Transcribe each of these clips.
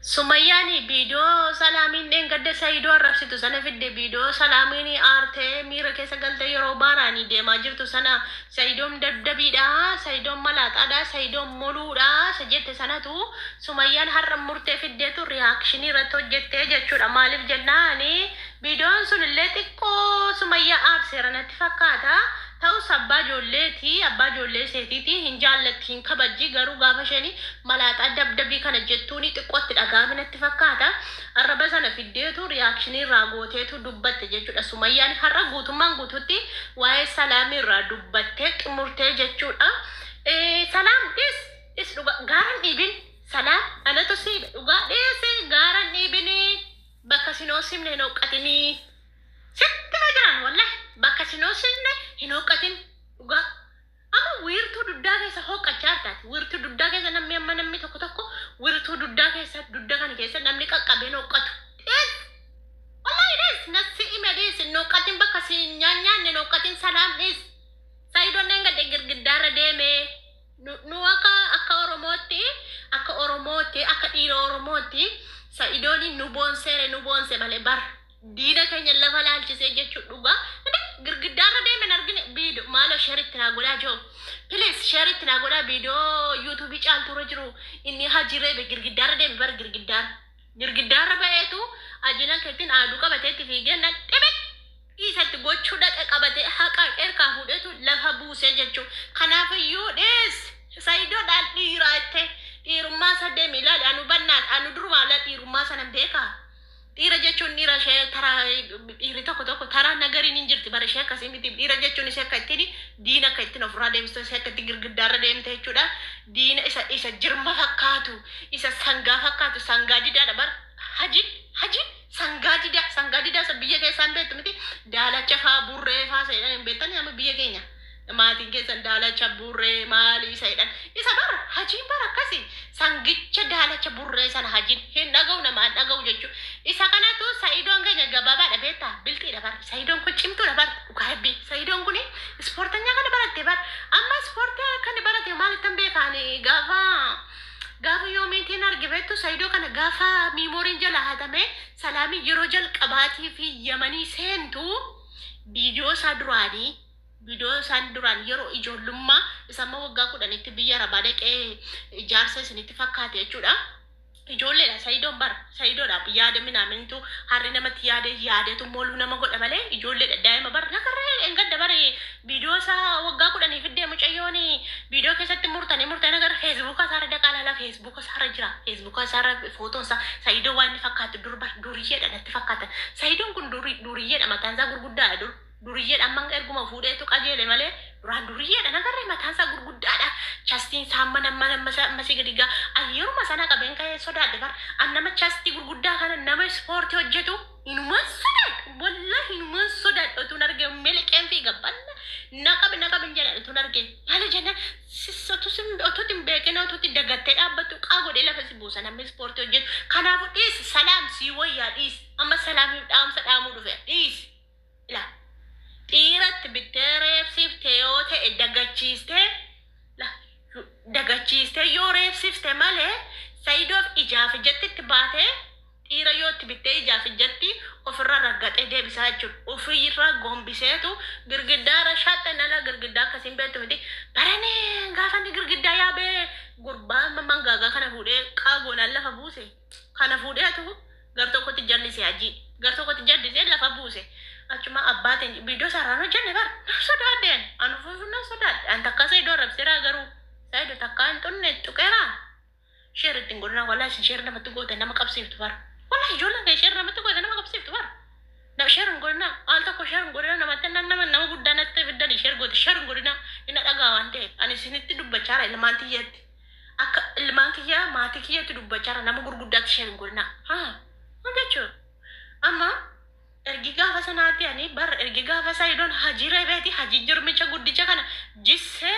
Sumayyaan viidiyoo Salaamiin dheengadda Sayidoo arrabsitu sana fidde. Viidiyoo Salaamiin aartee miira keessa galtee yeroo baaraanii deemaa jirtu sana, Sayidoon dabdabiidha, Sayidoon malaaxaadha, Sayidoon moluudha isa jette sanatu Sumayyaan har'a murtee fiddeetu reaction irratti hojjettee jechuudha. Maaliif jennaan, viidiyoon sun illee xiqqoo Sumayyaa aarseera natti fakkaata. Ta'us abbaa ijoolleeti, abbaa ijoollee iseetiiti, hin jaallatti, hin kabajji, garuu gaafa isheen malaaxaa dabdabii kana jettuuni xiqqootti dhaga'ame natti fakkaata. Arraba sana fiddeetu reaction irraa gooteetu dubbatte jechuudha. Sumayyaan har'a guutummaan guututti waa'ee Salaamii irraa dubbattee xumurtee jechuudha. Salaam, dhis dhis, dhugaa gaaran dhiibin. Salaam, anatu si dhugaa dhiisi, gaaran dhiibinii, bakka sin hoosifne hin hooqqatinii. Sitti ma jiran, wallahi bakka sin hoosifne hin hooqqatin, dhugaa. Amma wiirtuu duddaa keessa hooqqachaa jirtaati. Wiirtuu duddaa keessa namni, amma namni tokko tokko wiirtuu duddaa keessa, dudda kana keessa namni qaqqabeen hooqqatu. Dhiis! Wallahi dhiis! Nasi ime, dhiis! Hin hooqqatin, bakka si hin nyaanne hin hooqqatin. Salaam, dhiis! Sayidoon dheengadde girgiddaarra deemee nu akka Oromootti, akka Oromootti, akka dhiira Oromootti Sa'idoon nu boonseere, nu boonse malee bar diina keenya lafa laalchisee jechuu, dhugaa. Girgiddaarra deemen argine. Viidiyoo maaloo share itti naa godhaa joo, please, share itti naa godhaa. Viidiyoo YouTubeii Caaltuurra jiru inni Hajii reebe girgiddaarra deeme bar, girgiddaarra ba'eetu ajina keettiin aaduu qabateetti fiigee na dhibe isatti gochuu dhaqe, qabatee haqa erkaa fuudheetu lafa buusee jechuu. Kanaafiyyuu dhees, Sayidoodhaan dhiiraa itte dhiirummaa isa deemi ilaali. Anu bannaat, anu durumaa la dhiirummaa sana beekaa. Dhiira jechuun dhiira ishee taraa, dhiirri tokko tokko taraa nagariin hin jirti bara, ishee akkasii miti. Dhiira jechuun ishee akka ittiin diina akka ittiin ofirraa deemsitu, ishee akka itti girgiddaarra deemte jechuudha. Diina isa jirma fakkaatu, isa sangaa fakkaatu, sangaa didaadha bara. Haji, haji sangaa didaa, sangaa didaa isa biyya keessaan beektu miti, daalacha faa, burree faa isa jedhan hin beektanii? Amma biyya keenya maatiin keessan daalacha, burree maali isa jedhan isa bara. Hajiin bara akkasi sangicha daalacha burree sana hajiin hin dhaga'u, namaan dhaga'u jechuudha. Isa kanatu Sa'idoon keenya gabaabaadha beektaa, bilxiidha bara. Sa'idoon kun cimtuudha bara, dhugaa Rabbii. Sa'idoon kun ispoortanyaa kana baratte bara. Amma ispoortii kan barate maalittan beekaani? Gaafa yoomiitiin arge beektu Sa'idoo kana? Gaafa memoryn jala hatame, Salaamii yeroo jalqabaatii fi Yamanii seentu, viidiyoo isaa duraanii, viidiyoo isaan duraan yeroo ijoollummaa isa amma waggaa 10tti biyya Arabaa dhaqee ijaarsa isinitti fakkaate jechuudha. Ijoolleedha Sayidoon bara. Sayidoodhaaf yaada minaamintu harri namatti yaade yaadetu moluu nama godha malee ijoolleedha, daa'ima bara. Nakarree engadda bara viidiyoo isaa waggaa 10 fiddee mucayyoon viidiyoo keessatti murtanii murtanii gara Facebooka isaarra dhaqaa ilaalaa. Facebooka isaarra jira. Facebooka isaarra footoon isaa Sayidoo waan inni fakkaatu dur bara duriyyeedha natti fakkaata. Sayidoon kun duriyyeedha, mataan isaa gurguddaadha dur. Duriyyeedha, amma erguma fuudheetu qajeele malee duraan duriyyeedha. Nagarree mataan isaa gurguddaadha. Chestiin isaa amma nama nama ammasii gadi gaa. Yeruma sana qabeen ka'ee sodaadhe bara. An nama chestii gurguddaa kana, nama ispoortii hojjetu hinumaan sodaadhe. Wallahi hinumaan sodaadhe, utuun argee miliqeen fiiga banna. Naqabi naqabi hin jedhan utuun argee. Maali jennaan, otuutti hin beekin, otuutti dagattee dhaabbattu qaa godhee lafa si buusa namni ispoortii hojjetu. Kanaafuu dhiisi, Salaam, sii wayyaa, dhiisi. Amma Salaamiif dhaamsa dhaamuu dhufe, dhiisi. Ila dhiiratti bittee reebsiftee yoo ta'e, dagachiistee dagachiistee yoo reebsifte malee, Sayidoof ijaaf ijatti itti baatee dhiira yoo itti bittee ijaaf ijatti ofirra raggaxee deebisaa jechuudha. Ofirra gombiseetu girgiddaarra shaxxe nala girgiddaa akkasiin beektu miti. Baranee gaafa inni girgiddaa yaabee gurbaa mangaagaa kana fuudhee qaagoonaan lafa buuse. Kana fuudheetu gar tokkotti jallisee, Hajii gar tokkotti jallisee lafa buuse. Achuma abbaatiin viidiyoo isaarraan hojjenne bara nan sodaadheen, anu fuufu nan sodaadhe. An takka Sayidoo arrabseeraa? Garuu Sayidoo takkaa hin xunne tuqeeraa? Share ittiin godhina. Walaa isin share namatti goote nama qabsiiftu bara. Walaa ijoolleen kee share namatti goote nama qabsiiftu bara. Na share hin godhina, al tokko share hin godhina namatti. Nama guddaa natti fiddanii share goote, share hin godhina. Inni dhagaa waan ta'eef ani isinitti dubbachaara, ilmaan tiyyeetti. Akka ilmaan kiyyaa, maatii kiyyatti dubbachaara, nama gurguddaatti share hin godhina. Haa, maal jechuudha? Amma ergi gaafa sanaatti ani bar ergi gaafa Sayidoon Hajii reebeeti, Hajii jirmicha guddicha kana jissee,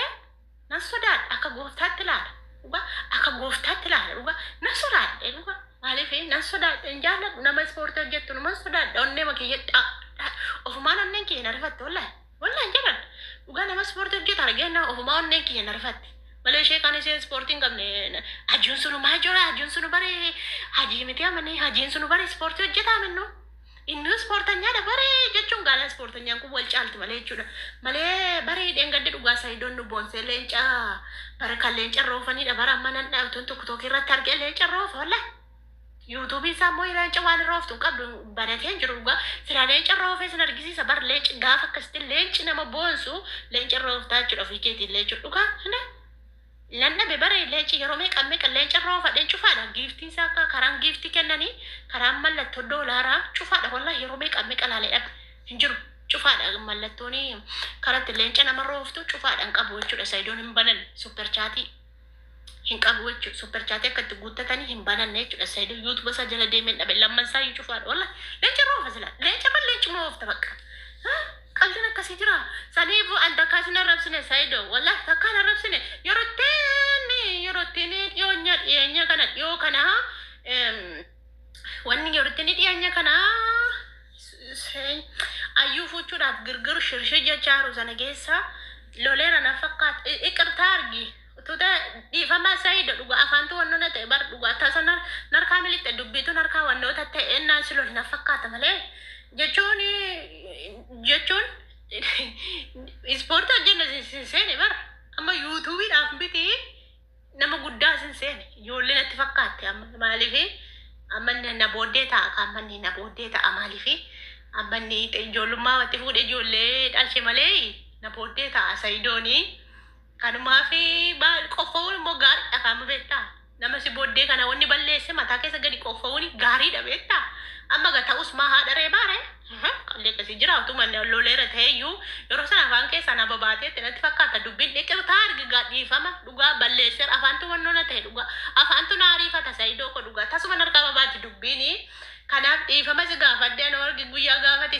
nan sodaadha, akka gooftaatti ilaala. Dhugaa akka gooftaatti ilaala, dhugaa nan sodaadha, dhugaa. Maaliif nan sodaadha? Hin jaalladhu nama ispoortii hojjettu, numan sodaadha. Onnee kiyya ofumaan onneen kiyya na rifatte, wallahi wallahi jedhan, dhugaa nama ispoortii hojjetu argee ofumaa onneen kiyya na rifatte. Malee ishee kan isheen ispoortii hin qabne hajiin sunu maa jira hajiin sunu bare hajii miti amane hajiin sunu bare ispoortii hojjetaa minnu. Inni ispoortanyaadha bare jechuun gaala ispoortanyaan kun wal caalti malee jechuudha. Malee bare dheengadde dhugaa Sayidoon nu boonsee leenca bara kan leenca roofanidha bara amma nan dhaabtuun tokko tokko irratti argee leenca roofa wallahi. Yuutuubiin isaa immoo leenca waan irra ooftu hin qabdu banatee hin jiru dhugaa. Silaa leenca irra oofee sin argisiisa bar leenci gaafa akkasitti leenci nama boonsu leenca irra ooftaa jechuudha ofii keetiin leencu dhugaa. Nan dhabe bare leenci yeroo meeqa meeqa leenca irra oofadheen cufaadha. Giiftiin isaa akka karaan giiftii kennanii karaan mallattoo doolaaraa cufaadha wallahi yeroo meeqa meeqa laalee dhabe hin jiru. Cufaadha mallattoon karatti leenca namarra ooftu cufaadha hin qabu jechuudha. Sayidoon hin banan super chaatii hin qabu jechuudha. Super chaatii akka itti guuttatanii hin bananne jechuudha. Sayidoon yuutuuba isaa jala deemee dhabe lamman isaa iyyuu cufaadha wallahi leenca irra oofa sila leenca ban leencuma oofta bakka. Qaldiin akkasii jira. Saniifuu an takkaa sin arrabsine Sayido. Wallahi takkaa hin arrabsine. Yeroo ittiin yeroo ittiin dhiyoonya dhiyeenya kana dhiyoo kana wanni yeroo ittiin dhiyeenya kana ayyuu fuuchuudhaaf girgiru shirshir jechaa jiru sana keessa loleera na fakkaata. Iqirtaa argi. Tuta dhiifama Sayido dhugaa afaantu wannoota ta'e bar dhugaa tasa narkaa miliqxe dubbiitu narkaa wannoota ta'e ennaan si lole na fakkaata malee. Jechuun jechuun ispoortii hojjenna sin seene bara amma yuutuubiidhaaf miti nama guddaa sin seene ijoollee natti fakkaatte amma maaliif amma inni na booddee ta'a amma inni na booddee ta'a maaliif amma inni ijoollummaa watti fuudhe ijoollee dhalche malee na booddee ta'a Sayidoonii kanumaaf qoffa'uun immoo gaariidha kaama beektaa nama si booddee kana wanni balleesse mataa keessa gadi qoffa'uun gaariidha beektaa amma ga ta'us maa haadha reebaa ree qalli akkasii jira utuma loleera ta'eyyuu yeroo sana afaan keessaa na babaateetti natti fakkaata dubbiin dhiqirtaa argi gaa dhiifama dhugaa balleesseera afaantu wannoo na ta'e dhugaa afaantu na ariifata Sayidoo ko dhugaa tasuma narkaa babaati dubbiini kanaaf dhiifama si gaafadhee ana argi guyyaa gaafati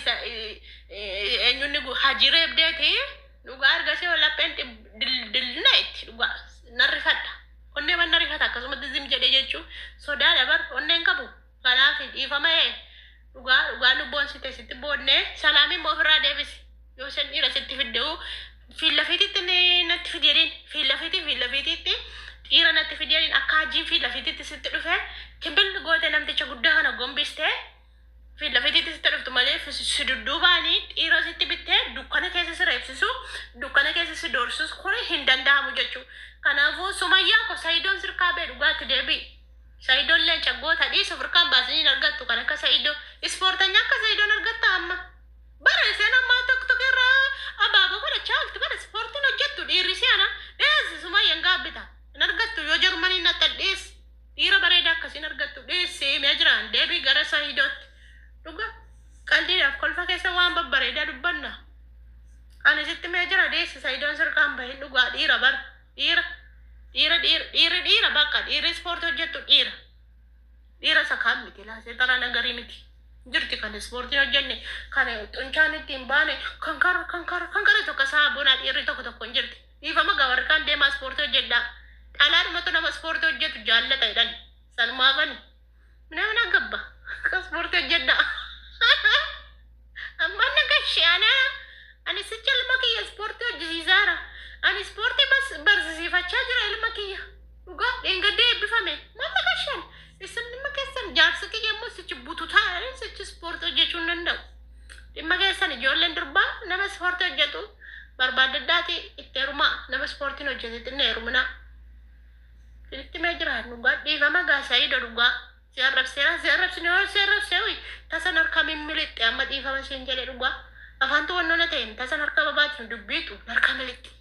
eenyunni hajii reebdeeti dhugaa argasii lapheen dildilna itti dhugaa narrifadha onnee man narrifata akkasumatti zim jedhee jechuu sodaadha bar onneen qabu kanaaf dhiifama ee dhugaa dhugaa nu boonsite sitti boonnee salaamiin immoo ofirraa deebisi yoo isheen dhiira sitti fiddeu fiillafiititti natti fidedin fiillafiitii fiillafiititti dhiira natti fidedin akka hajiin fiillafiititti sitti dhufe kimbil goote namticha guddaa kana gombiste fiillafiititti sitti dhuftu malee si dudduubaanii dhiira sitti bittee dukkana keessa si reebsisu dukkana keessa si doorsisu kun hin danda'amu jechuudha. Kanaafuu Sumayyaa ko Sayidoon sirkaa bee dhugaatti deebi'i. Sayidoon leenca goota dhiisa furkaan baasanii hin argattu kan akka Sayidoo. Ispoortanya akka Sayidoon argatta amma. Bara isheen ammaa tokko tokko irraa abaaboo godhachaa oolti bara ispoortiin hojjettu dhiirri si'ana dhiyeessi Sumayyaan gaabbita. Hin argattu yoo Jarmaniin natti dhiyeessi. Dhiira bareedaa akkasiin argattu dhiyeessi himee jiraan deebii gara Sayidootti. Dhuga qaldiidhaaf kolfa keessa waan babbareedaa dubbanna. Ani sitti mee jira dhiyeessi Sayidoon sirkaan bahin dhugaa dhiira bara dhiira dhiira dhiira dhiirri dhiira bakka dhiirri ispoortii hojjettu dhiira. Dhiira isa kaan miti laasee xaraa nagarii miti. Jirti kan ispoortii hojjenne kan xuncaan ittiin baane kan kara kan kara kan kara tokko isaa bonaa dhiirri tokko tokko hin jirti. Dhiifama gaa warri kaan deemaa ispoortii hojjedhaa. Dhalaadhumatu nama ispoortii hojjetu jaallata jedhan. Sanumaafani. Nama na gabba. Akka ispoortii hojjedhaa. Amma na gashee ana ani sicha ilma kiyya ispoortii hojjisiisaara. Ani ispoortii barsiifachaa jira ilma kiyya. Dhugaa dheengaddee eebbifame. Maal na gashaan? Isin dhimma keessan jaarsi kiyya immoo sichi bututaa sichi ispoortii hojjechuu hin danda'u. Dhimma keessan ijoolleen durbaa nama ispoortii hojjetu barbaadaddaati itti heerumaa nama ispoortiin hojjetetti hin heeruminaa. Itti mee jira dhugaa dhiifama gaa Sayido dhugaa. Si arrabseera si arrabsine yoo si arrabsee wi tasan harka mimmilixxe amma dhiifama siin jedhe dhugaa. Afaantu wannoona ta'een tasan harka babaatiin dubbiitu harka milixxe.